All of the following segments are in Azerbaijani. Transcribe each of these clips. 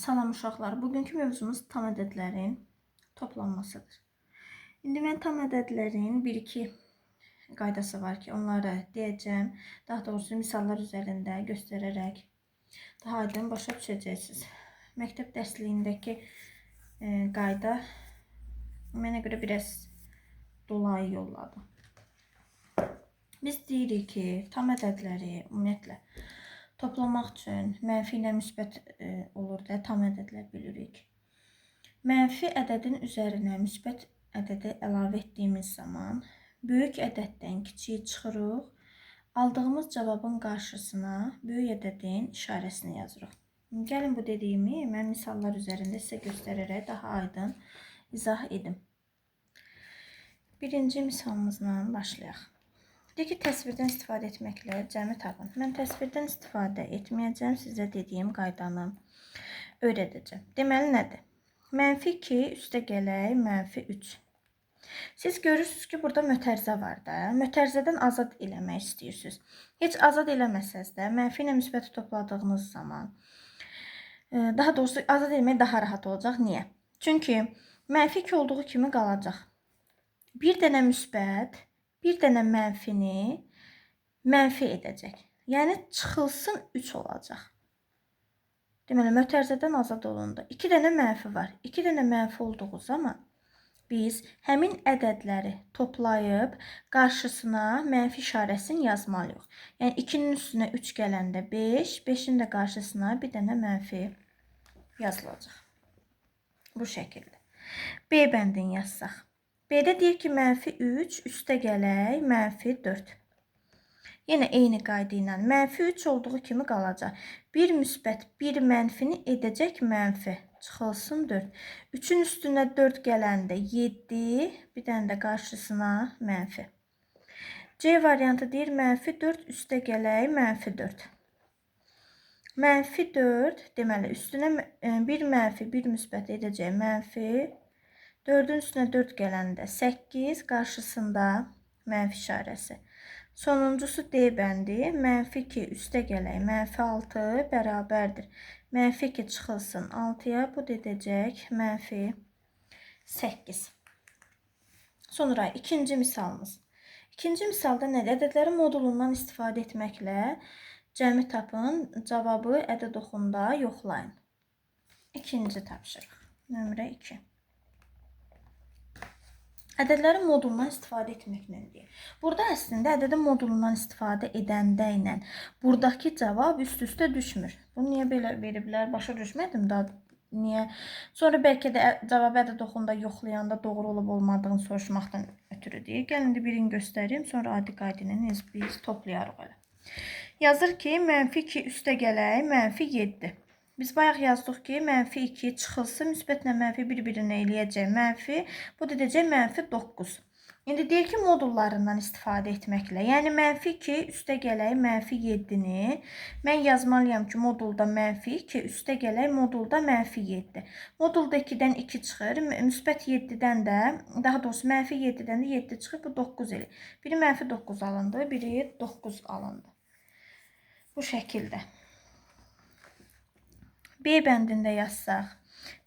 Salam uşaqlar, bugünkü mövzumuz tam ədədlərin toplanmasıdır. İndi mən tam ədədlərin bir-iki qaydası var ki, onları deyəcəm. Daha doğrusu misallar üzərində göstərərək daha aydın başa düşəcəksiniz. Məktəb dərsliyindəki qayda mənə görə biraz dolayı yolladı. Biz deyirik ki, tam ədədləri ümumiyyətlə toplamaq üçün mənfi ilə müsbət olur da, tam ədədlər bilirik. Mənfi ədədin üzərinə müsbət ədədi əlavə etdiyimiz zaman böyük ədəddən kiçiyi çıxırıq. Aldığımız cavabın qarşısına böyük ədədin işarəsini yazırıq. Gəlin bu dediyimi mən misallar üzərində sizə göstərərək daha aydın izah edim. Birinci misalımızla başlayaq. Deyir ki, təsvirdən istifadə etməklə cəmi tapın. Mən təsvirdən istifadə etməyəcəm, sizə dediyim qaydanı öyrədəcəm. Deməli nədir? Mənfi 2 üstə gələk, mənfi 3. Siz görürsünüz ki, burada mötərizə var da. Mötərizədən azad eləmək istəyirsiniz. Heç azad eləməsəz də, mənfi ilə müsbəti topladığınız zaman, daha doğrusu azad eləmək daha rahat olacaq. Niyə? Çünki mənfi 2 olduğu kimi qalacaq. Bir dənə müsbət, bir dənə mənfini mənfi edəcək. Yəni, çıxılsın 3 olacaq. Deməli, mötərizədən azad olundu. 2 dənə mənfi var. 2 dənə mənfi olduğu zaman biz həmin ədədləri toplayıb qarşısına mənfi işarəsini yazmalıyıq. Yəni, 2-nin üstünə 3 gələndə 5, 5-in də qarşısına bir dənə mənfi yazılacaq. Bu şəkildə. B bəndini yazsaq. B-də deyir ki, mənfi 3, üstə gələk, mənfi 4. Yenə eyni qayda ilə mənfi 3 olduğu kimi qalacaq. Bir müsbət, bir mənfini edəcək mənfi. Çıxılsın 4. 3-ün üstünə 4 gələndə 7, bir dənə də qarşısına mənfi. C variantı deyir, mənfi 4, üstə gələk, mənfi 4. Mənfi 4, deməli, üstünə bir mənfi, bir müsbət edəcək mənfi. 4-ün üstünə 4 gələndə 8, qarşısında mənfi işarəsi. Sonuncusu D bəndi, mənfi 2 üstə gələk, mənfi 6 bərabərdir. Mənfi 2 çıxılsın 6-ya, bu da edəcək mənfi 8. Sonra ikinci misalımız. İkinci misalda nədir? Ədədlərin modulundan istifadə etməklə cəmi tapın, cavabı ədəd oxunda yoxlayın. İkinci tapşırıq, nömrə 2. Ədədlərin modulundan istifadə etməklə deyir. Burada əslində ədədin modulundan istifadə edəndə ilə buradakı cavab üst-üstə düşmür. Bunu niyə belə veriblər? Başa düşmədim daha niyə? Sonra bəlkə də cavabı ədəd oxunda yoxlayanda doğru olub olmadığını soruşmaqdan ötürü deyir. Gəlin indi birini göstərim, sonra adi qayda ilə biz toplayarıq elə. Yazır ki, mənfi 2 üstə gələk, mənfi 7. Biz bayaq yazdıq ki, mənfi 2 çıxılsın, müsbətlə mənfi bir-birinə eləyəcək mənfi, bu da edəcək mənfi 9. İndi deyir ki, modullarından istifadə etməklə, yəni mənfi 2 üstə gələk mənfi 7-ni, mən yazmalıyam ki, modulda mənfi 2 üstə gələk modulda mənfi 7. Modulda 2-dən 2 çıxır, müsbət 7-dən də, daha doğrusu mənfi 7-dən də 7 çıxır, bu 9 eləyir. Biri mənfi 9 alındı, biri 9 alındı. Bu şəkildə. B bəndində yazsaq.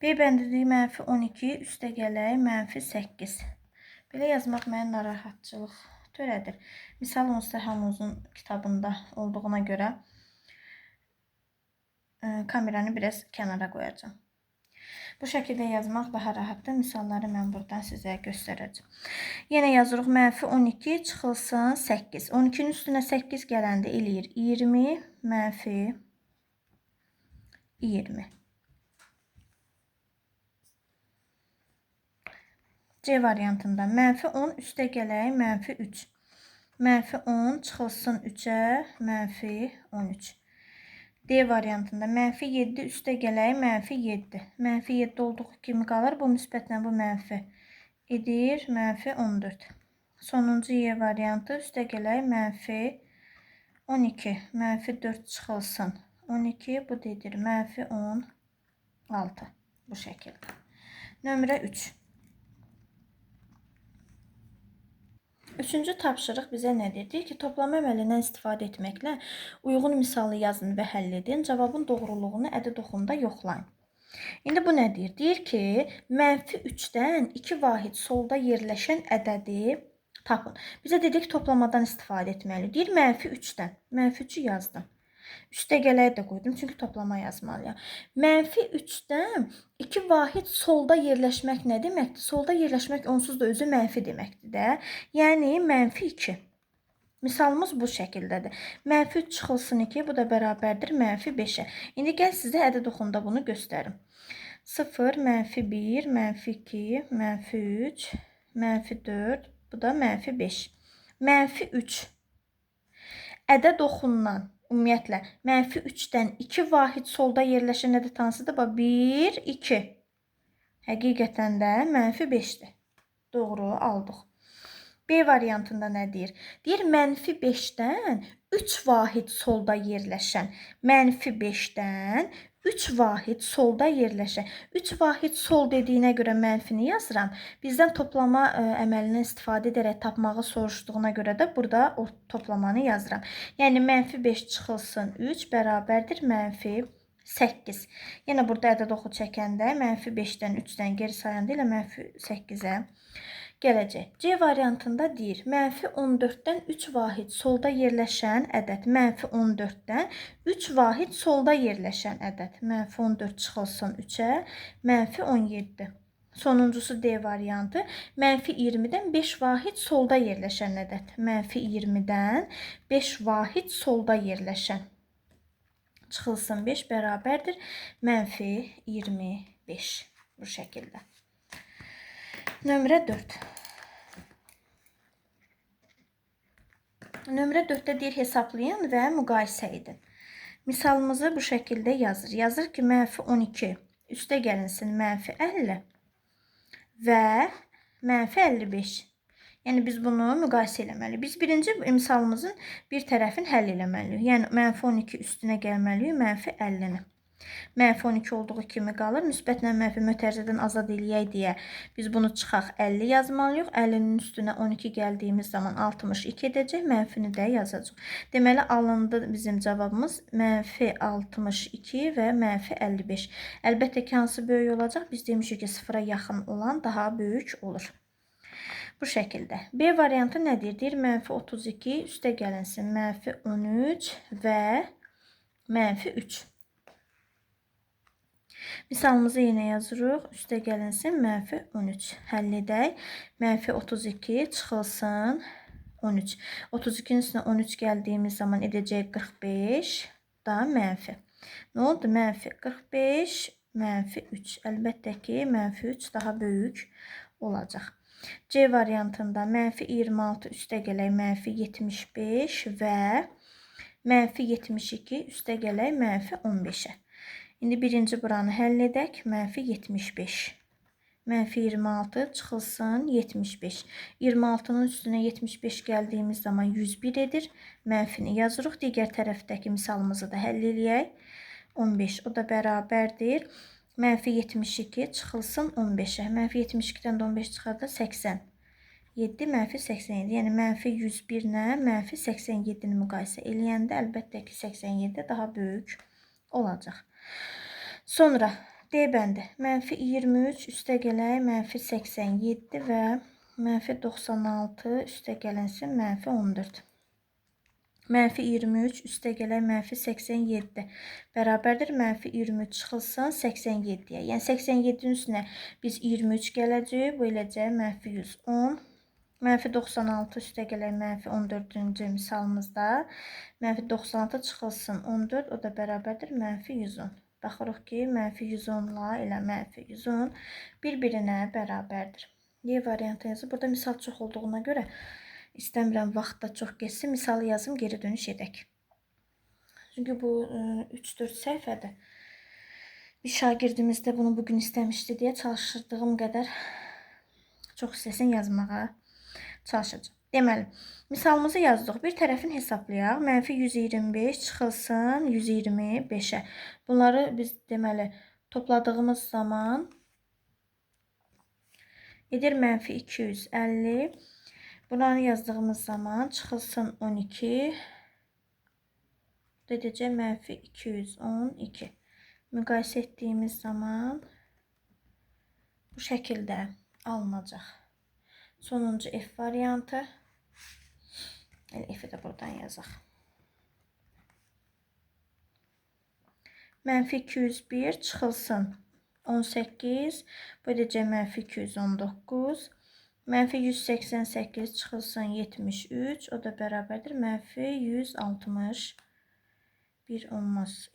B bəndində mənfi 12, üstə gələk mənfi 8. Belə yazmaq mənə narahatçılıq törədir. Misal onsuz da hamımızın kitabında olduğuna görə kameranı biraz kənara qoyacağam. Bu şəkildə yazmaq daha rahatdır. Misalları mən buradan sizə göstərəcəm. Yenə yazırıq mənfi 12 çıxılsın 8. 12-nin üstünə 8 gələndə eləyir 20 mənfi 20. C variantında mənfi 10 üstə gələk mənfi 3. Mənfi 10 çıxılsın 3-ə mənfi 13. D variantında mənfi 7 üstə gələk mənfi 7. Mənfi 7 olduğu kimi qalır. Bu müsbətlə bu mənfi edir. Mənfi 14. Sonuncu Y variantı üstə gələk mənfi 12. Mənfi 4 çıxılsın 12, bu dedir mənfi 16. Bu şəkildə. Nömrə 3. Üçüncü tapşırıq bizə nə deyir? Deyir ki, toplama əməlindən istifadə etməklə uyğun misalı yazın və həll edin. Cavabın doğruluğunu ədəd oxunda yoxlayın. İndi bu nə deyir? Deyir ki, mənfi 3-dən 2 vahid solda yerləşən ədədi tapın. Bizə dedik toplamadan istifadə etməliyik. Deyir, mənfi 3-dən. Mənfi 3-ü yazdım. Üstə gələk də qoydum, çünki toplama yazmalıyam. Mənfi 3-dən 2 vahid solda yerləşmək nə deməkdir? Solda yerləşmək onsuz da özü mənfi deməkdir də. Yəni, mənfi 2. Misalımız bu şəkildədir. Mənfi 3 çıxılsın 2, bu da bərabərdir mənfi 5-ə. İndi gəl sizə ədəd oxunda bunu göstərim. 0, mənfi 1, mənfi 2, mənfi 3, mənfi 4, bu da mənfi 5. Mənfi 3. Ədəd oxundan, ümumiyyətlə, mənfi 3-dən 2 vahid solda yerləşən ədəd hansıdır? Bax, 1, 2. Həqiqətən də mənfi 5-dir. Doğru, aldıq. B variantında nə deyir? Deyir, mənfi 5-dən 3 vahid solda yerləşən. Mənfi 5-dən 3 vahid solda yerləşən. 3 vahid sol dediyinə görə mənfini yazıram. Bizdən toplama əməlindən istifadə edərək tapmağı soruşduğuna görə də burada o toplamanı yazıram. Yəni, mənfi 5 çıxılsın 3 bərabərdir mənfi 8. Yenə burada ədəd oxu çəkəndə mənfi 5-dən 3-dən geri sayanda ilə mənfi 8-ə gələcək. C variantında deyir, mənfi 14-dən 3 vahid solda yerləşən ədəd. Mənfi 14-dən 3 vahid solda yerləşən ədəd. Mənfi 14 çıxılsın 3-ə, mənfi 17. Sonuncusu D variantı, mənfi 20-dən 5 vahid solda yerləşən ədəd. Mənfi 20-dən 5 vahid solda yerləşən. Çıxılsın 5 bərabərdir mənfi 25. Bu şəkildə. Nömrə 4. Nömrə 4-də deyir, hesablayın və müqayisə edin. Misalımızı bu şəkildə yazır. Yazır ki, mənfi 12 üstə gəlinsin mənfi 50 və mənfi 55. Yəni, biz bunu müqayisə eləməliyik. Biz birinci misalımızın bir tərəfini həll eləməliyik. Yəni, mənfi 12 üstünə gəlməliyik mənfi 50-ni. Mənfi 12 olduğu kimi qalır. Müsbətlə mənfi mötərizədən azad eləyək deyə biz bunu çıxaq 50 yazmalıyıq. 50-nin üstünə 12 gəldiyimiz zaman 62 edəcək. Mənfini də yazacaq. Deməli, alındı bizim cavabımız mənfi 62 və mənfi 55. Əlbəttə ki, hansı böyük olacaq? Biz demişik ki, sıfıra yaxın olan daha böyük olur. Bu şəkildə. B variantı nə deyir? Deyir, mənfi 32 üstə gəlinsin mənfi 13 və mənfi 3. Misalımızı yenə yazırıq. Üstə gəlinsin mənfi 13. Həll edək. Mənfi 32 çıxılsın 13. 32-nin üstünə 13 gəldiyimiz zaman edəcək 45 da mənfi. Nə oldu? Mənfi 45, mənfi 3. Əlbəttə ki, mənfi 3 daha böyük olacaq. C variantında mənfi 26 üstə gələk mənfi 75 və mənfi 72 üstə gələk mənfi 15-ə. İndi birinci buranı həll edək. Mənfi 75. Mənfi 26 çıxılsın 75. 26-nın üstünə 75 gəldiyimiz zaman 101 edir. Mənfini yazırıq. Digər tərəfdəki misalımızı da həll eləyək. 15. O da bərabərdir. Mənfi 72 çıxılsın 15-ə. Mənfi 72-dən də 15 çıxarda 80. 7 mənfi 87. Yəni mənfi 101 ilə mənfi 87-ni müqayisə eləyəndə əlbəttə ki 87 daha böyük olacaq. Sonra D bəndi mənfi 23 üstə gələk mənfi 87 və mənfi 96 üstə gəlinsin mənfi 14. Mənfi 23 üstə gələk mənfi 87 bərabərdir mənfi 23 çıxılsın 87-yə. Yəni 87-nin üstünə biz 23 gələcəyik. Bu eləcə mənfi 110. Mənfi 96 üstə gələk mənfi 14-cü misalımızda. Mənfi 96 çıxılsın 14, o da bərabərdir mənfi 110. Baxırıq ki, mənfi 110-la ilə mənfi 110 bir-birinə bərabərdir. Y variantı yazır. Burada misal çox olduğuna görə istəmirəm vaxt da çox geçsin. Misalı yazım, geri dönüş edək. Çünki bu 3-4 səhifədir. Bir şagirdimiz də bunu bugün istəmişdi deyə çalışdığım qədər çox hissəsini yazmağa çalışacağım. Deməli, misalımızı yazdıq. Bir tərəfini hesablayaq. Mənfi 125 çıxılsın 125-ə. Bunları biz deməli topladığımız zaman edir mənfi 250. Bunları yazdığımız zaman çıxılsın 12. Edəcək mənfi 212. Müqayisə etdiyimiz zaman bu şəkildə alınacaq. Sonuncu F variantı. Elə F-i də buradan yazaq. Mənfi 201 çıxılsın 18. Bu edəcək mənfi 219. Mənfi 188 çıxılsın 73. O da bərabərdir. Mənfi 161 olmaz.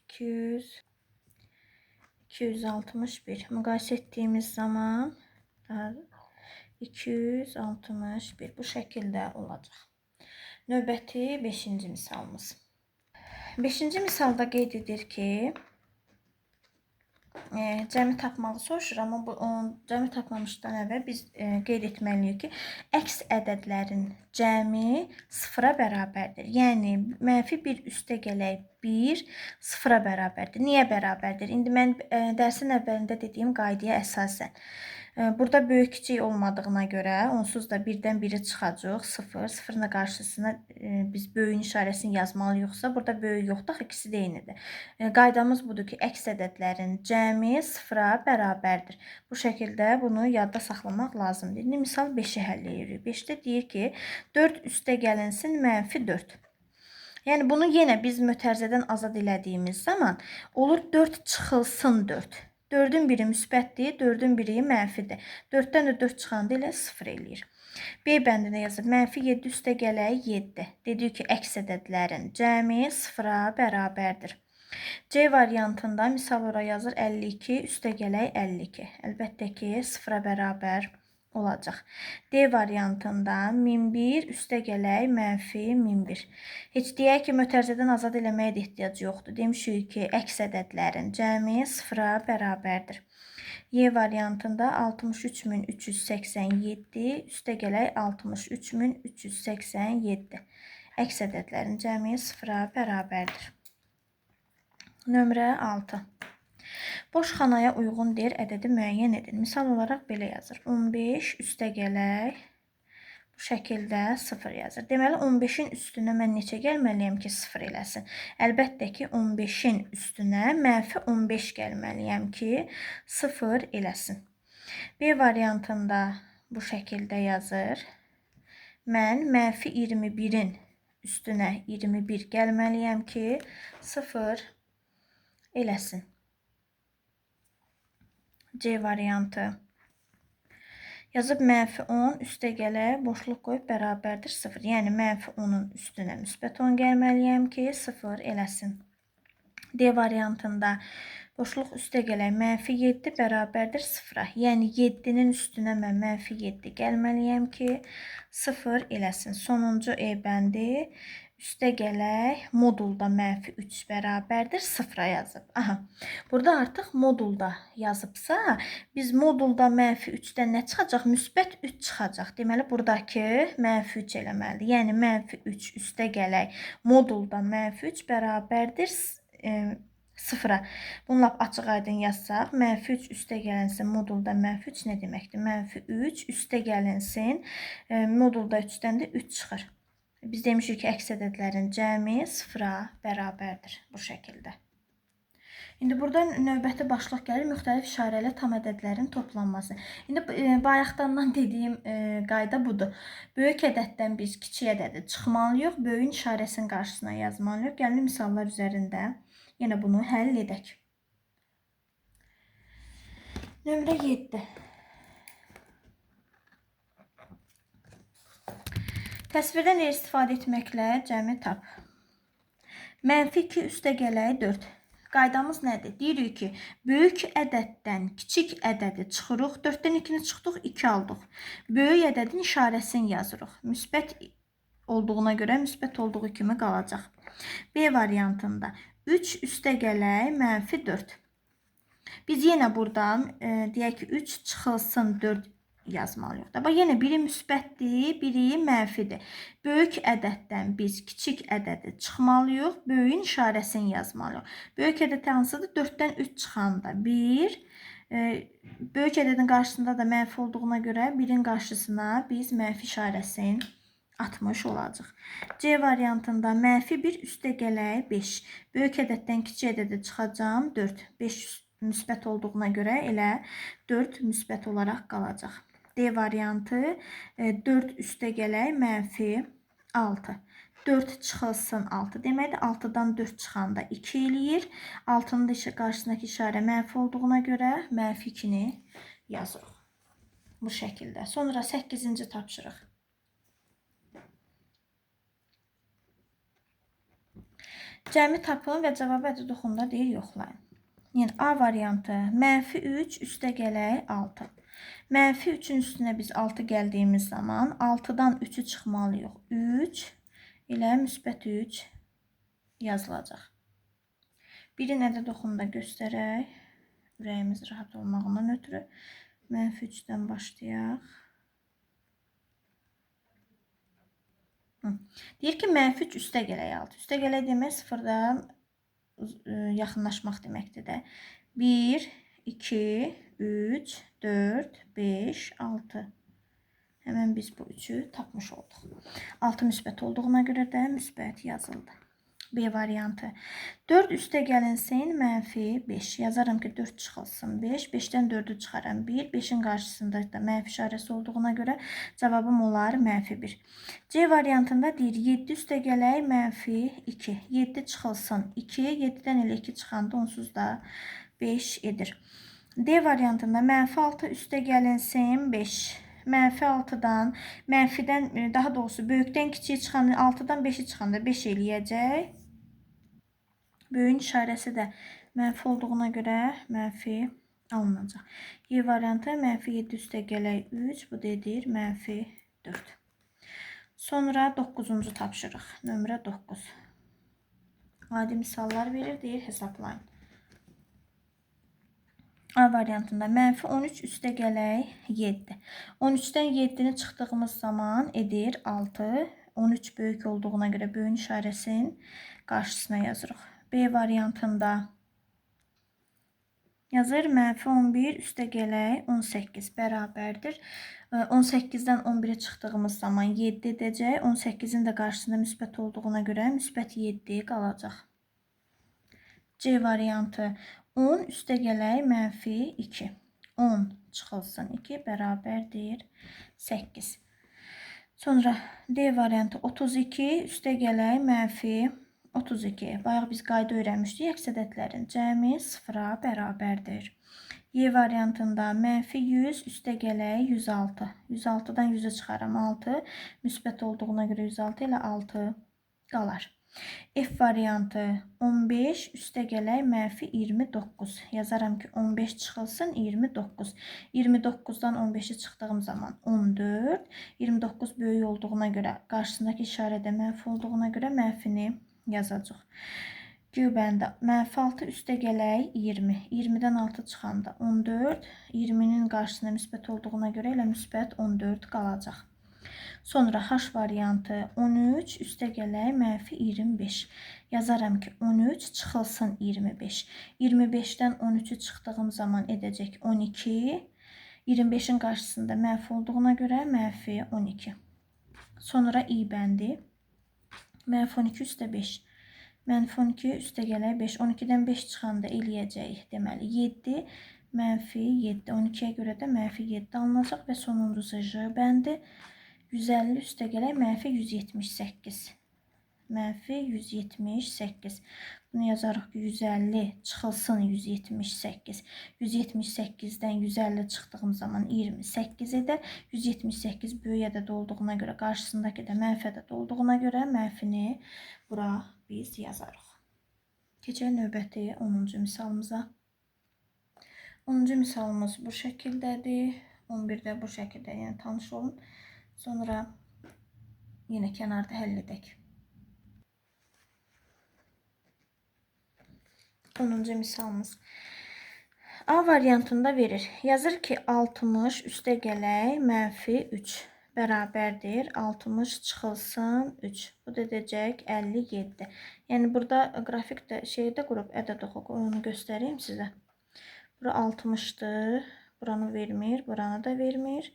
261. Müqayisə etdiyimiz zaman daha 261 bu şəkildə olacaq. Növbəti 5-ci misalımız. 5-ci misalda qeyd edir ki, cəmi tapmağı soruşur, amma bu cəmi tapmamışdan əvvəl biz qeyd etməliyik ki, əks ədədlərin cəmi sıfıra bərabərdir. Yəni, mənfi 1 üstə gələk 1 sıfıra bərabərdir. Niyə bərabərdir? İndi mən dərsin əvvəlində dediyim qaydaya əsasən. Burada böyük kiçik olmadığına görə onsuz da birdən biri çıxacaq. 0. Sıfırın qarşısına biz böyüyün işarəsini yazmalıyıq yoxsa burada böyük yoxdur, axı ikisi də eynidir. Qaydamız budur ki, əks ədədlərin cəmi sıfıra bərabərdir. Bu şəkildə bunu yadda saxlamaq lazımdır. İndi misal 5-i həll edirik. 5-də deyir ki, 4 üstə gəlinsin mənfi 4. Yəni bunu yenə biz mötərizədən azad elədiyimiz zaman olur 4 çıxılsın 4. 4-ün biri müsbətdir, 4-ün biri mənfidir. 4-dən də 4 çıxanda elə 0 eləyir. B bəndində yazıb mənfi 7 üstə gələk 7. Dedik ki, əks ədədlərin cəmi 0-a bərabərdir. C variantında misal ora yazır 52 üstə gələk 52. Əlbəttə ki, 0-a bərabər olacaq. D variantında 1001 üstə gələk mənfi 1001. Heç deyək ki, mötərizədən azad eləməyə də ehtiyac yoxdur. Demişik ki, əks ədədlərin cəmi 0-a bərabərdir. Y variantında 63387 üstə gələk 63387. Əks ədədlərin cəmi 0-a bərabərdir. Nömrə 6. Boş xanaya uyğun deyir, ədədi müəyyən edin. Misal olaraq belə yazır. 15 üstə gələk. Bu şəkildə 0 yazır. Deməli, 15-in üstünə mən neçə gəlməliyəm ki, 0 eləsin? Əlbəttə ki, 15-in üstünə mənfi 15 gəlməliyəm ki, 0 eləsin. B variantında bu şəkildə yazır. Mən mənfi 21-in üstünə 21 gəlməliyəm ki, 0 eləsin. C variantı. Yazıb mənfi 10 üstə gələk, boşluq qoyub bərabərdir 0. Yəni, mənfi 10-un üstünə müsbət 10 gəlməliyəm ki, 0 eləsin. D variantında boşluq üstə gələk, mənfi 7 bərabərdir 0-a. Yəni, 7-nin üstünə mən mənfi 7 gəlməliyəm ki, 0 eləsin. Sonuncu E bəndi üstə gələk, modulda mənfi 3 bərabərdir 0-a yazıb. Aha, burada artıq modulda yazıbsa, biz modulda mənfi 3-dən nə çıxacaq? Müsbət 3 çıxacaq. Deməli, buradakı mənfi 3 eləməlidir. Yəni, mənfi 3 üstə gələk, modulda mənfi 3 bərabərdir 0-a. Bunu lap açıq aydın yazsaq, mənfi 3 üstə gəlinsin, modulda mənfi 3 nə deməkdir? Mənfi 3 üstə gəlinsin, modulda 3-dən də 3 çıxır. Biz demişik ki, əks ədədlərin cəmi 0-a bərabərdir bu şəkildə. İndi burada növbəti başlıq gəlir, müxtəlif işarəli tam ədədlərin toplanması. İndi bayaqdandan dediyim qayda budur. Böyük ədəddən biz kiçik ədədi çıxmalıyıq, böyüyün işarəsinin qarşısına yazmalıyıq. Gəlin misallar üzərində yenə bunu həll edək. Nömrə 7. Təsvirdən istifadə etməklə cəmi tap. Mənfi 2 üstə gələk 4. Qaydamız nədir? Deyirik ki, böyük ədəddən kiçik ədədi çıxırıq. 4-dən 2-ni çıxdıq, 2 aldıq. Böyük ədədin işarəsini yazırıq. Müsbət olduğuna görə müsbət olduğu kimi qalacaq. B variantında 3 üstə gələk mənfi 4. Biz yenə buradan deyək ki, 3 çıxılsın 4 yazmalıyıq da. Bax, yenə biri müsbətdir, biri mənfidir. Böyük ədəddən biz kiçik ədədi çıxmalıyıq, böyüyün işarəsini yazmalıyıq. Böyük ədəd hansıdır? 4-dən 3 çıxanda 1. Böyük ədədin qarşısında da mənfi olduğuna görə 1-in qarşısına biz mənfi işarəsini 60 olacaq. C variantında mənfi 1 üstə gələk 5. Böyük ədəddən kiçik ədədə çıxacam 4. 5 müsbət olduğuna görə elə 4 müsbət olaraq qalacaq. D variantı 4 üstə gələk mənfi 6. 4 çıxılsın 6 deməkdir. 6-dan 4 çıxanda 2 eləyir. 6-nın da qarşısındakı işarə mənfi olduğuna görə mənfi 2-ni yazırıq. Bu şəkildə. Sonra 8-ci tapşırıq. Cəmi tapın və cavabı ədəd oxunda deyir, yoxlayın. Yəni A variantı mənfi 3 üstə gələk 6. Mənfi 3-ün üstünə biz 6 gəldiyimiz zaman 6-dan 3-ü çıxmalıyıq. 3 ilə müsbət 3 yazılacaq. Birin ədəd oxunda göstərək. Ürəyimiz rahat olmağından ötürü. Mənfi 3-dən başlayaq. Deyir ki, mənfi 3 üstə gələk 6. Üstə gələk demək sıfırdan yaxınlaşmaq deməkdir də. 1, 2, 3, 4, 5, 6. Həmən biz bu 3-ü tapmış olduq. 6 müsbət olduğuna görə də müsbət yazıldı. B variantı. 4 üstə gəlinsin mənfi 5. Yazaram ki, 4 çıxılsın 5. 5-dən 4-ü çıxaram 1. 5-in qarşısında da mənfi işarəsi olduğuna görə cavabım olar mənfi 1. C variantında deyir 7 üstə gələk mənfi 2. 7 çıxılsın 2. 7-dən elə 2 çıxanda onsuz da 5 edir. D variantında mənfi 6 üstə gəlinsin 5. Mənfi 6-dan, mənfidən, daha doğrusu böyükdən kiçiyə çıxanda 6-dan 5-i çıxanda 5 eləyəcək. Böyüyün işarəsi də mənfi olduğuna görə mənfi alınacaq. Y variantı mənfi 7 üstə gələk 3, bu da edir mənfi 4. Sonra 9-cu tapşırıq, nömrə 9. Adi misallar verir, deyir hesablayın. A variantında mənfi 13 üstə gələk 7. 13-dən 7-ni çıxdığımız zaman edir 6. 13 böyük olduğuna görə böyüyün işarəsinin qarşısına yazırıq. B variantında yazır mənfi 11 üstə gələk 18 bərabərdir. 18-dən 11-ə çıxdığımız zaman 7 edəcək. 18-in də qarşısında müsbət olduğuna görə müsbət 7 qalacaq. C variantı 10 üstə gələk mənfi 2. 10 çıxılsın 2 bərabərdir 8. Sonra D variantı 32 üstə gələk mənfi 32. Bayaq biz qayda öyrənmişdik. Əks ədədlərin cəmi sıfıra bərabərdir. Y variantında mənfi 100 üstə gələk 106. 106-dan 100-ü çıxaram 6. Müsbət olduğuna görə 106 ilə 6 qalar. F variantı 15 üstə gələk mənfi 29. Yazaram ki 15 çıxılsın 29. 29-dan 15-i çıxdığım zaman 14. 29 böyük olduğuna görə qarşısındakı işarədə mənfi olduğuna görə mənfini yazacaq. Q bəndə mənfi 6 üstə gələk 20. 20-dən 6 çıxanda 14. 20-nin qarşısında müsbət olduğuna görə elə müsbət 14 qalacaq. Sonra H variantı 13 üstə gələk mənfi 25. Yazaram ki 13 çıxılsın 25. 25-dən 13-ü çıxdığım zaman edəcək 12. 25-in qarşısında mənfi olduğuna görə mənfi 12. Sonra İ bəndi. Mənfi 12 üstə 5. Mənfi 12 üstə gələk 5. 12-dən 5 çıxanda eləyəcəyik. Deməli 7 mənfi 7. 12-yə görə də mənfi 7 alınacaq və sonuncusu J bəndi. 150 üstə gələk mənfi 178. Mənfi 178. Bunu yazarıq ki 150 çıxılsın 178. 178-dən 150 çıxdığım zaman 28 edər. 178 böyük ədəd olduğuna görə, qarşısındakı də mənfi ədəd olduğuna görə mənfini bura biz yazarıq. Keçək növbəti 10-cu misalımıza. 10-cu misalımız bu şəkildədir. 11-də bu şəkildə, yəni tanış olun. Sonra yenə kənarda həll edək. 10-cu misalımız. A variantında verir. Yazır ki 60 üstə gələk mənfi 3 bərabərdir. 60 çıxılsın 3. Bu da edəcək 57. Yəni burada qrafikdə şeydə qurub ədəd oxu, onu göstəreyim sizə. Bura 60-dır. Buranı vermir, buranı da vermir.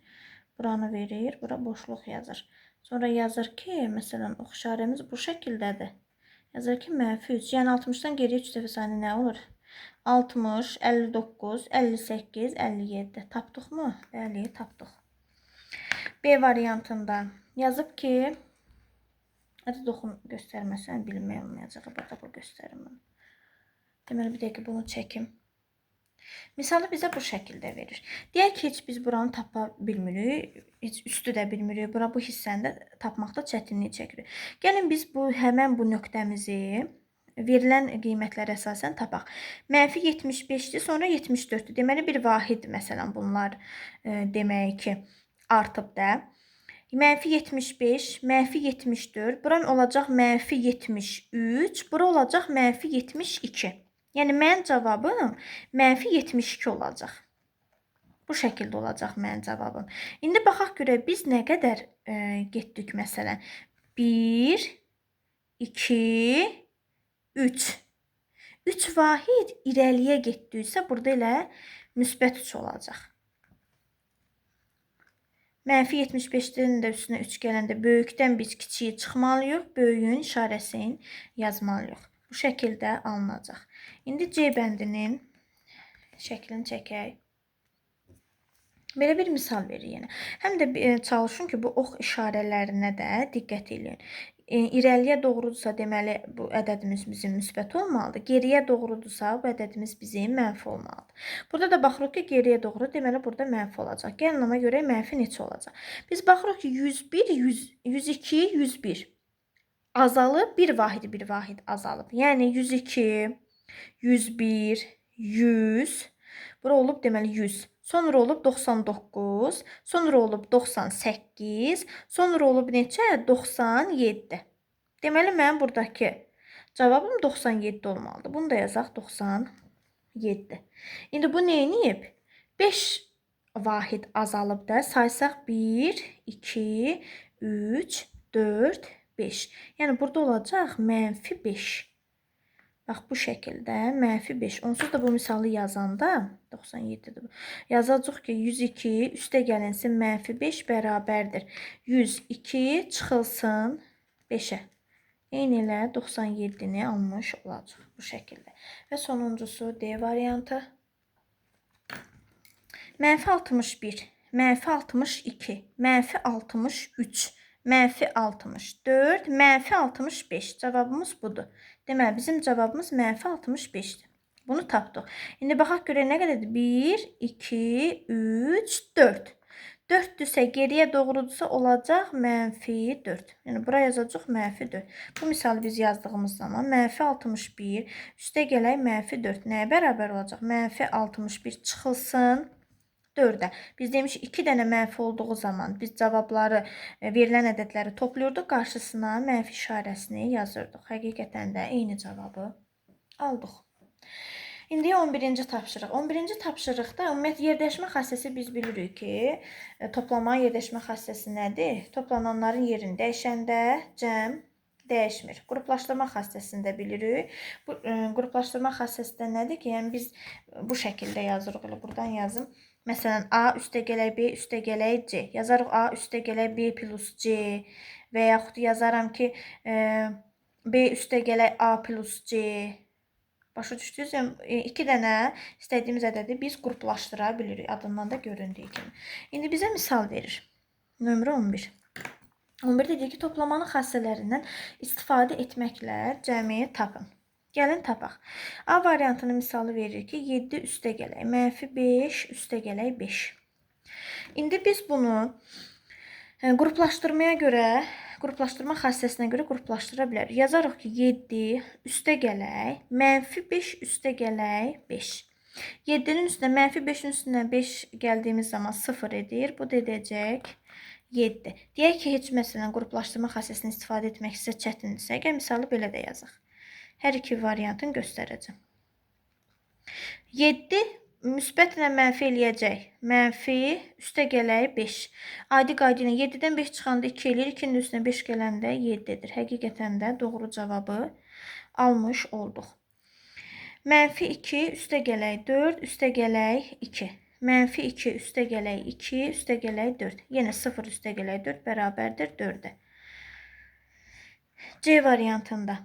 Buranı verir, bura boşluq yazır. Sonra yazır ki, məsələn, ox işarəmiz bu şəkildədir. Yazır ki, mənfi 3. Yəni 60-dan geriyə 3 dəfə sayında nə olur? 60, 59, 58, 57. Tapdıq mı? Bəli, tapdıq. B variantında yazıb ki, hadi doxun göstərməsən bilmək olmayacaq. Burada bu göstərim. Deməli, bir dəqiqə bunu çəkim. Misalı bizə bu şəkildə verir. Deyək ki, heç biz buranı tapa bilmirik, heç üstü də bilmirik. Bura bu hissəni də tapmaqda çətinlik çəkirik. Gəlin biz bu həmən bu nöqtəmizi verilən qiymətlərə əsasən tapaq. Mənfi 75-dir, sonra 74-dür. Deməli, bir vahid məsələn bunlar demək ki, artıb da. Mənfi 75, mənfi 74, bura olacaq mənfi 73, bura olacaq mənfi 72. Yəni, mənim cavabım mənfi 72 olacaq. Bu şəkildə olacaq mənim cavabım. İndi baxaq görək, biz nə qədər getdik məsələn. 1, 2, 3. 3 vahid irəliyə getdiksə, burada elə müsbət 3 olacaq. Mənfi 75-nin də üstünə 3 gələndə böyükdən biz kiçiyi çıxmalıyıq, böyüyün işarəsini yazmalıyıq. Bu şəkildə alınacaq. İndi C bəndinin şəklini çəkək. Belə bir misal verir yenə. Həm də çalışın ki, bu ox işarələrinə də diqqət eləyin. İrəliyə doğrudursa, deməli, bu ədədimiz bizim müsbət olmalıdır. Geriyə doğrudursa, bu ədədimiz bizim mənfi olmalıdır. Burada da baxırıq ki, geriyə doğru, deməli, burada mənfi olacaq. Gəlin ona görə mənfi neçə olacaq? Biz baxırıq ki, 101, 100, 102, 101 azalıb, bir vahid, bir vahid azalıb. Yəni, 102, 101, 100, bura olub, deməli, 100. Sonra olub 99, sonra olub 98, sonra olub neçə? 97. Deməli, mənim buradakı cavabım 97 olmalıdır. Bunu da yazaq 97. İndi bu nə eləyib? 5 vahid azalıb da saysaq 1, 2, 3, 4, 5. Yəni, burada olacaq mənfi 5. Bax, bu şəkildə mənfi 5. Onsuz da bu misalı yazanda 97-dir bu. Yazacaq ki, 102 üstə gəlinsin mənfi 5 bərabərdir. 102 çıxılsın 5-ə. Eyni ilə 97-ni almış olacaq bu şəkildə. Və sonuncusu D variantı. Mənfi 61, mənfi 62, mənfi 63, mənfi 64, mənfi 65. Cavabımız budur. Deməli, bizim cavabımız mənfi 65-dir. Bunu tapdıq. İndi baxaq görək nə qədərdir? 1, 2, 3, 4. 4-dürsə, geriyə doğrudursa olacaq mənfi 4. Yəni, bura yazacaq mənfi 4. Bu misalı biz yazdığımız zaman mənfi 61, üstə gələk mənfi 4. Nəyə bərabər olacaq? Mənfi 61 çıxılsın 4-ə. Biz demişik, 2 dənə mənfi olduğu zaman biz cavabları, verilən ədədləri topluyurduq, qarşısına mənfi işarəsini yazırdıq. Həqiqətən də eyni cavabı aldıq. İndi 11-ci tapşırıq. 11-ci tapşırıqda ümumiyyətlə yerləşmə xassəsi biz bilirik ki, toplamanın yerləşmə xassəsi nədir? Toplananların yerini dəyişəndə cəm dəyişmir. Qruplaşdırma xassəsini də bilirik. Bu qruplaşdırma xassəsi də nədir ki? Yəni biz bu şəkildə yazırıq. Elə buradan yazım. Məsələn, A üstə gələk B üstə gələk C. Yazarıq A üstə gələk B plus C və yaxud yazaram ki, B üstə gələk A plus C. Başa düşdünüz? Yəni, 2 dənə istədiyimiz ədədi biz qruplaşdıra bilirik. Adından da göründüyü kimi. İndi bizə misal verir. Nömrə 11. 11-də deyir ki, toplamanın xassələrindən istifadə etməklə cəmi tapın. Gəlin tapaq. A variantının misalı verir ki, 7 üstə gələk, mənfi 5 üstə gələk 5. İndi biz bunu qruplaşdırmaya görə, qruplaşdırma xassəsinə görə qruplaşdıra bilərik. Yazarıq ki, 7 üstə gələk, mənfi 5 üstə gələk 5. 7-nin üstünə, mənfi 5-in üstünə 5 gəldiyimiz zaman 0 edir. Bu da edəcək 7. Deyək ki, heç məsələn qruplaşdırma xassəsini istifadə etmək sizə çətindirsə, gəl misalı belə də yazaq. Hər iki variantını göstərəcəm. 7 müsbətlə mənfi eləyəcək. Mənfi üstə gələk 5. Adi qayda ilə 7-dən 5 çıxanda 2 eləyir. 2-nin üstünə 5 gələndə 7 edir. Həqiqətən də doğru cavabı almış olduq. Mənfi 2 üstə gələk 4, üstə gələk 2. Mənfi 2 üstə gələk 2 üstə gələk 4. Yenə 0 üstə gələk 4 bərabərdir 4-ə. C variantında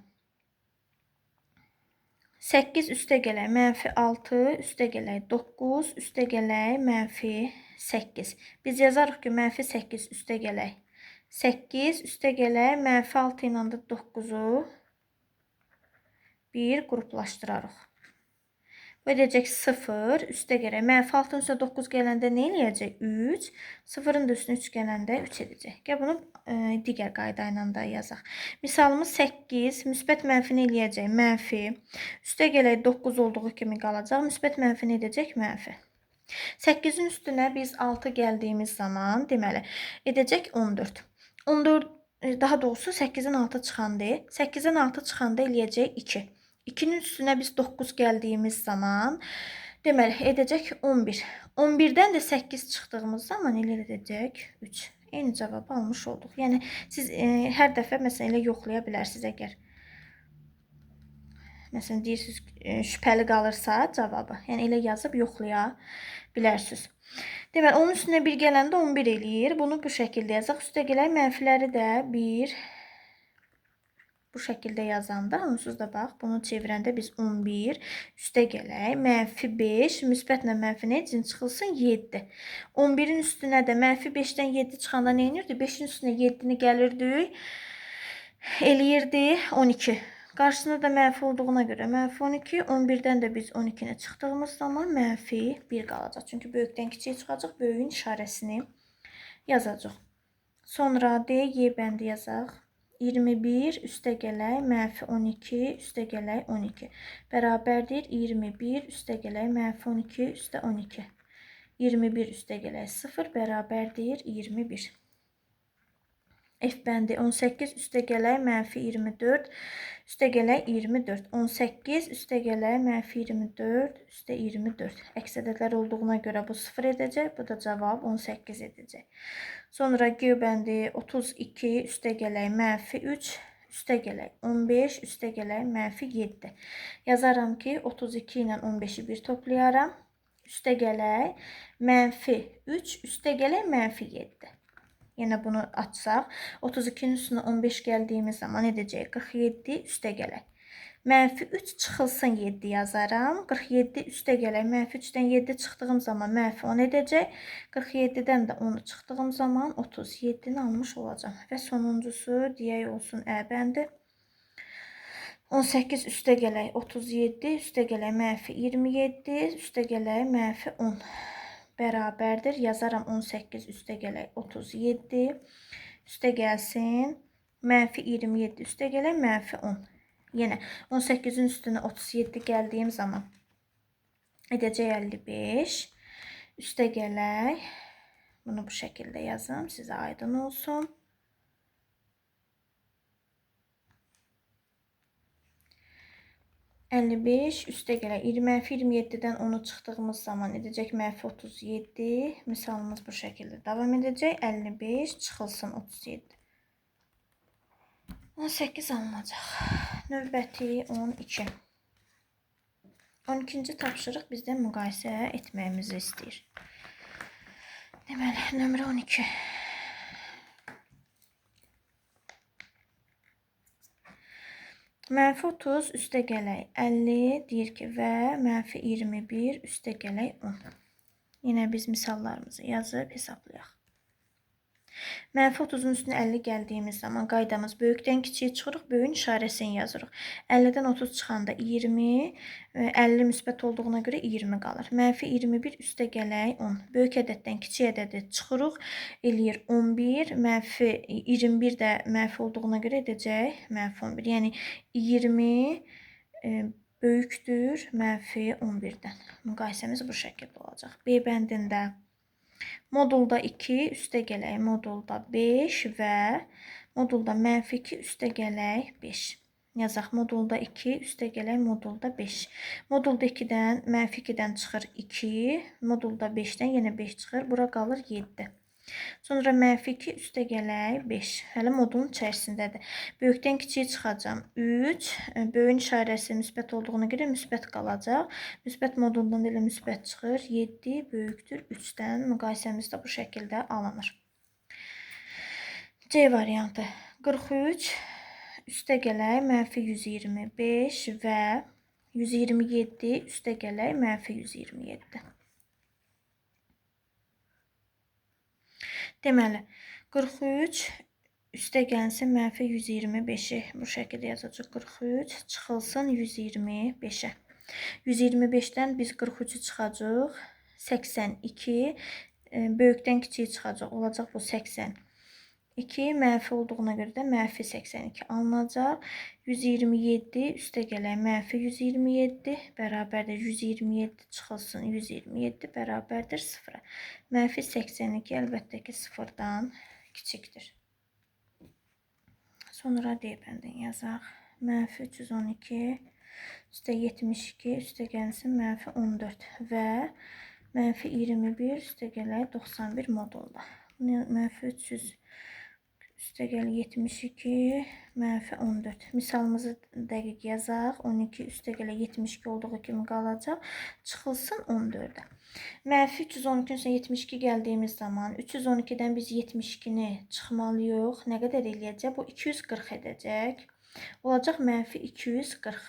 8 üstə gələk mənfi 6 üstə gələk 9 üstə gələk mənfi 8. Biz yazarıq ki, mənfi 8 üstə gələk 8 üstə gələk mənfi 6 ilə də 9-u 1 qruplaşdırarıq. Bu edəcək 0 üstə gələk. Mənfi 6-nın üstünə 9 gələndə nə eləyəcək? 3. 0-ın da üstünə 3 gələndə 3 edəcək. Gəl bunu digər qayda ilə də yazaq. Misalımız 8. Müsbət mənfini eləyəcək. Mənfi. Üstə gələk 9 olduğu kimi qalacaq. Müsbət mənfini edəcək mənfi. 8-in üstünə biz 6 gəldiyimiz zaman, deməli, edəcək 14. 14, daha doğrusu 8-in 6 çıxanda, 8-in 6 çıxanda eləyəcək 2. 2-nin üstünə biz 9 gəldiyimiz zaman, deməli, edəcək 11. 11-dən də 8 çıxdığımız zaman elə edəcək 3. Eyni cavabı almış olduq. Yəni, siz hər dəfə məsələn, elə yoxlaya bilərsiniz əgər. Məsələn, deyirsiniz, şübhəli qalırsa cavabı. Yəni, elə yazıb yoxlaya bilərsiniz. Deməli, onun üstünə 1 gələndə 11 eləyir. Bunu bu şəkildə yazaq. Üstə gələk mənfiləri də 1... Bu şəkildə yazanda, onsuz da bax, bunu çevirəndə biz 11, üstə gələk, mənfi 5, müsbətlə mənfi nə üçün çıxılsın? 7. 11-in üstünə də mənfi 5-dən 7 çıxanda nə edirdi? 5-in üstünə 7-ni gəlirdik, eləyirdi 12. Qarşısında da mənfi olduğuna görə mənfi 12, 11-dən də biz 12-ni çıxdığımız zaman mənfi 1 qalacaq. Çünki böyükdən kiçiyə çıxacaq, böyüyün işarəsini yazacaq. Sonra D, Y bəndi yazaq. 21 üstə gələk mənfi 12 üstə gələk 12 bərabərdir 21 üstə gələk mənfi 12 üstə 12. 21 üstə gələk 0 bərabərdir 21. F bəndi 18 üstə gələk mənfi 24 üstə gələk 24. 18 üstə gələk mənfi 24 üstə 24. Əks ədədlər olduğuna görə bu 0 edəcək. Bu da cavab 18 edəcək. Sonra G bəndi 32 üstə gələk mənfi 3 üstə gələk 15 üstə gələk mənfi 7. Yazaram ki, 32 ilə 15-i bir toplayaram. Üstə gələk mənfi 3 üstə gələk mənfi 7. Yenə bunu açsaq, 32-nin üstünə 15 gəldiyimiz zaman edəcək 47 üstə gələk. Mənfi 3 çıxılsın 7 yazaram. 47 üstə gələk. Mənfi 3-dən 7 çıxdığım zaman mənfi 10 edəcək. 47-dən də 10-u çıxdığım zaman 37-ni almış olacağam. Və sonuncusu deyək olsun Ə bəndi. 18 üstə gələk 37, üstə gələk mənfi 27, üstə gələk mənfi 10. Bərabərdir. Yazaram 18 üstə gələk 37, üstə gəlsin mənfi 27, üstə gələk mənfi 10. Yenə 18-in üstünə 37 gəldiyim zaman edəcək 55, üstə gələk. Bunu bu şəkildə yazım, sizə aydın olsun. 55 üstə gələk. Mənfi 27-dən 10-u çıxdığımız zaman edəcək mənfi 37. Misalımız bu şəkildə davam edəcək. 55 çıxılsın 37. 18 alınacaq. Növbəti 12. 12-ci tapşırıq bizdən müqayisə etməyimizi istəyir. Deməli, nömrə 12. Mənfi 30 üstə gələk 50, deyir ki, və mənfi 21 üstə gələk 10. Yenə biz misallarımızı yazıb hesablayaq. Mənfi 30-un üstünə 50 gəldiyimiz zaman qaydamız böyükdən kiçiyə çıxırıq, böyüyün işarəsini yazırıq. 50-dən 30 çıxanda 20, 50 müsbət olduğuna görə 20 qalır. Mənfi 21 üstə gələk 10. Böyük ədəddən kiçik ədədi çıxırıq, eləyir 11, mənfi 21 də mənfi olduğuna görə edəcək mənfi 11. Yəni 20 böyükdür mənfi 11-dən. Müqayisəmiz bu şəkildə olacaq. B bəndində modulda 2 üstə gələk modulda 5 və modulda mənfi 2 üstə gələk 5. Yazaq modulda 2 üstə gələk modulda 5. Modulda 2-dən mənfi 2-dən çıxır 2, modulda 5-dən yenə 5 çıxır. Bura qalır 7. Sonra mənfi 2 üstə gələk 5. Hələ modulun içərisindədir. Böyükdən kiçiyə çıxacam. 3. Böyüyün işarəsi müsbət olduğuna görə müsbət qalacaq. Müsbət moduldan elə müsbət çıxır. 7 böyükdür 3-dən. Müqayisəmiz də bu şəkildə alınır. C variantı. 43 üstə gələk mənfi 125 və 127 üstə gələk mənfi 127. Deməli, 43 üstə gəlsin mənfi 125-i bu şəkildə yazacaq. 43 çıxılsın 125-ə. 125-dən biz 43-ü çıxacaq. 82 böyükdən kiçiyə çıxacaq. Olacaq bu 82. Mənfi olduğuna görə də mənfi 82 alınacaq. 127 üstə gələk mənfi 127 bərabərdir 127 çıxılsın 127 bərabərdir 0-a. Mənfi 82 əlbəttə ki 0-dan kiçikdir. Sonra D bəndini yazaq. Mənfi 312 üstə 72 üstə gəlsin mənfi 14 və mənfi 21 üstə gələk 91 modulda. Mənfi 300 üstə gəl 72, mənfi 14. Misalımızı dəqiq yazaq. 12 üstə gələ 72 olduğu kimi qalacaq. Çıxılsın 14-ə. Mənfi 312-nin üstünə 72 gəldiyimiz zaman 312-dən biz 72-ni çıxmalıyıq. Nə qədər eləyəcək? Bu 240 edəcək. Olacaq mənfi 240.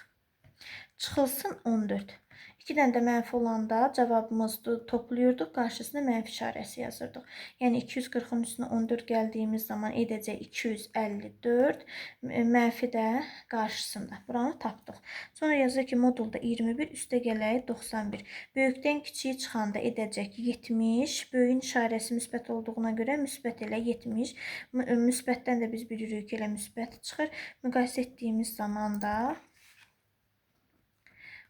Çıxılsın 14. 2 dənə də mənfi olanda cavabımızı topluyurduq, qarşısına mənfi işarəsi yazırdıq. Yəni 240-ın üstünə 14 gəldiyimiz zaman edəcək 254, mənfi də qarşısında. Buranı tapdıq. Sonra yazır ki, modulda 21, üstə gələk 91. Böyükdən kiçiyə çıxanda edəcək 70. Böyüyün işarəsi müsbət olduğuna görə müsbət elə 70. Müsbətdən də biz bilirik ki, elə müsbət çıxır. Müqayisə etdiyimiz zaman da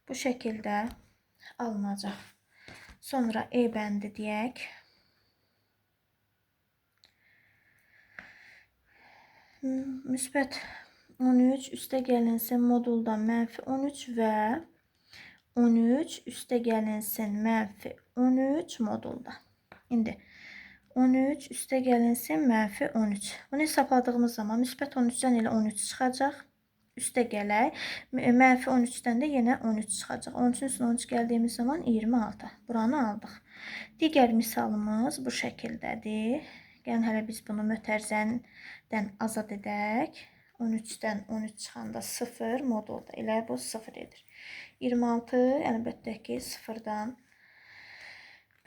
bu şəkildə alınacaq. Sonra E bəndi deyək. Müsbət 13 üstə gəlinsin modulda mənfi 13 və 13 üstə gəlinsin mənfi 13 modulda. İndi 13 üstə gəlinsin mənfi 13. Bunu hesabladığımız zaman müsbət 13-dən elə 13 çıxacaq. Üstə gələk. Mənfi 13-dən də yenə 13 çıxacaq. 13-ün üstünə 13 gəldiyimiz zaman 26. Buranı aldıq. Digər misalımız bu şəkildədir. Gəlin hələ biz bunu mötərizədən azad edək. 13-dən 13 çıxanda 0 modulda. Elə bu 0 edir. 26 əlbəttə ki 0-dan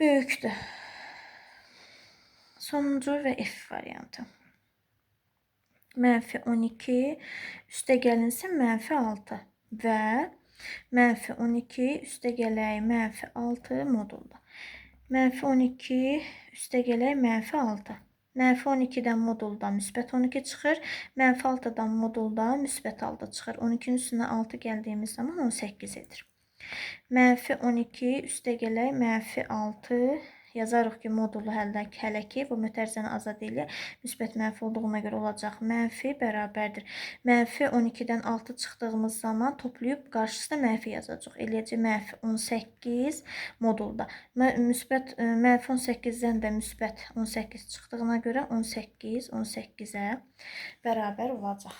böyükdür. Sonuncu və F variantı. Mənfi 12 üstə gəlinsin mənfi 6 və mənfi 12 üstə gələk mənfi 6 modulda. Mənfi 12 üstə gələk mənfi 6. Mənfi 12-dən modulda müsbət 12 çıxır. Mənfi 6-dan modulda müsbət 6 çıxır. 12-nin üstünə 6 gəldiyimiz zaman 18 edir. Mənfi 12 üstə gələk mənfi 6. Yazarıq ki, modulu hələ ki, bu mötərizəni azad eləyək. Müsbət mənfi olduğuna görə olacaq mənfi bərabərdir. Mənfi 12-dən 6 çıxdığımız zaman toplayıb qarşısına mənfi yazacaq. Eləyəcək mənfi 18 modulda. Müsbət, mənfi 18-dən də müsbət 18 çıxdığına görə 18, 18-ə bərabər olacaq.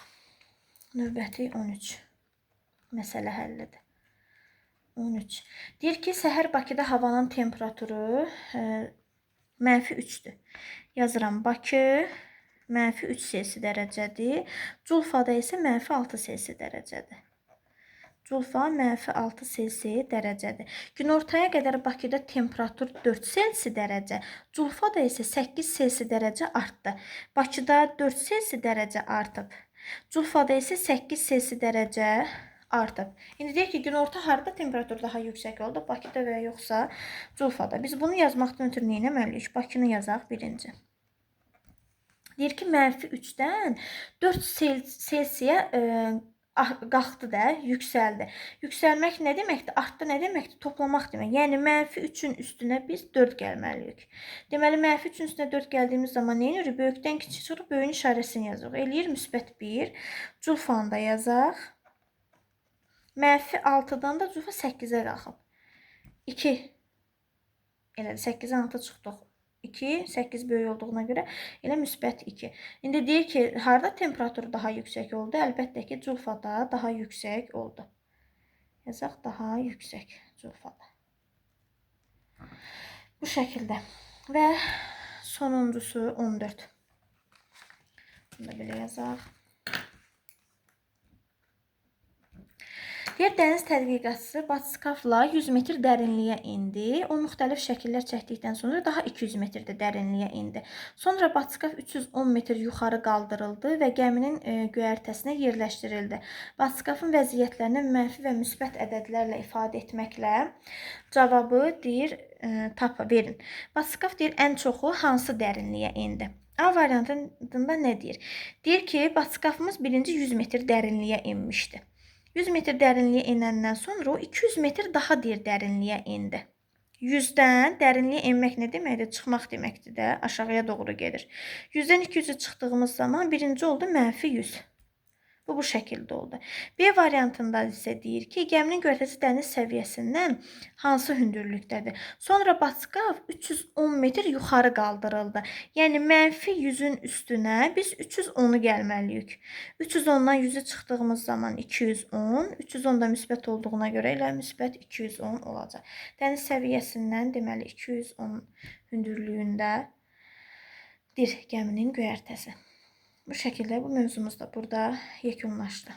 Növbəti 13 məsələ həllidir. 13. Deyir ki, səhər Bakıda havanın temperaturu mənfi 3-dür. Yazıram, Bakı mənfi 3 Selsi dərəcədir. Culfada isə mənfi 6 Selsi dərəcədir. Culfa mənfi 6 Selsi dərəcədir. Günortaya qədər Bakıda temperatur 4 Selsi dərəcə, Culfada isə 8 Selsi dərəcə artdı. Bakıda 4 Selsi dərəcə artıb. Culfada isə 8 Selsi dərəcə artıb. İndi deyək ki, günorta harda temperatur daha yüksək oldu? Bakıda və yoxsa Culfada. Biz bunu yazmaqdan ötürü nə etməliyik? Bakını yazaq birinci. Deyir ki, mənfi 3-dən 4 Selsiyə qalxdı da, yüksəldi. Yüksəlmək nə deməkdir? Artdı nə deməkdir? Toplamaq demək. Yəni, mənfi 3-ün üstünə biz 4 gəlməliyik. Deməli, mənfi 3-ün üstünə 4 gəldiyimiz zaman nə edirik? Böyükdən kiçik çıxırıq, böyüyün işarəsini yazırıq. Eləyir müsbət 1. Culfanı da yazaq. Mənfi 6-dan da Culfa 8-ə qalxıb. 2. Elədir, 8-dən 6 çıxdıq. 2, 8 böyük olduğuna görə elə müsbət 2. İndi deyir ki, harda temperatur daha yüksək oldu? Əlbəttə ki, Culfada daha yüksək oldu. Yazaq, daha yüksək Culfada. Bu şəkildə. Və sonuncusu 14. Bunu da belə yazaq. Deyir, dəniz tədqiqatçısı Batskafla 100 metr dərinliyə indi. O müxtəlif şəkillər çəkdikdən sonra daha 200 metrdə dərinliyə indi. Sonra Batskaf 310 metr yuxarı qaldırıldı və gəminin göyərtəsinə yerləşdirildi. Batskafın vəziyyətlərini mənfi və müsbət ədədlərlə ifadə etməklə cavabı deyir, tap verin. Batskaf deyir, ən çoxu hansı dərinliyə indi? A variantında nə deyir? Deyir ki, Batskafımız birinci 100 metr dərinliyə enmişdi. 100 metr dərinliyə enəndən sonra o 200 metr daha deyir dərinliyə endi. 100-dən dərinliyə enmək nə deməkdir? Çıxmaq deməkdir də, aşağıya doğru gedir. 100-dən 200-ü çıxdığımız zaman birinci oldu mənfi 100. Bu şəkildə oldu. B variantında isə deyir ki, gəminin göyərtəsi dəniz səviyyəsindən hansı hündürlükdədir? Sonra Batskaf 310 metr yuxarı qaldırıldı. Yəni, mənfi 100-ün üstünə biz 310-u gəlməliyik. 310-dan 100-ü çıxdığımız zaman 210, 310 da müsbət olduğuna görə elə müsbət 210 olacaq. Dəniz səviyyəsindən deməli 210 hündürlüyündədir gəminin göyərtəsi. Bu şəkildə bu mövzumuz da burada yekunlaşdı.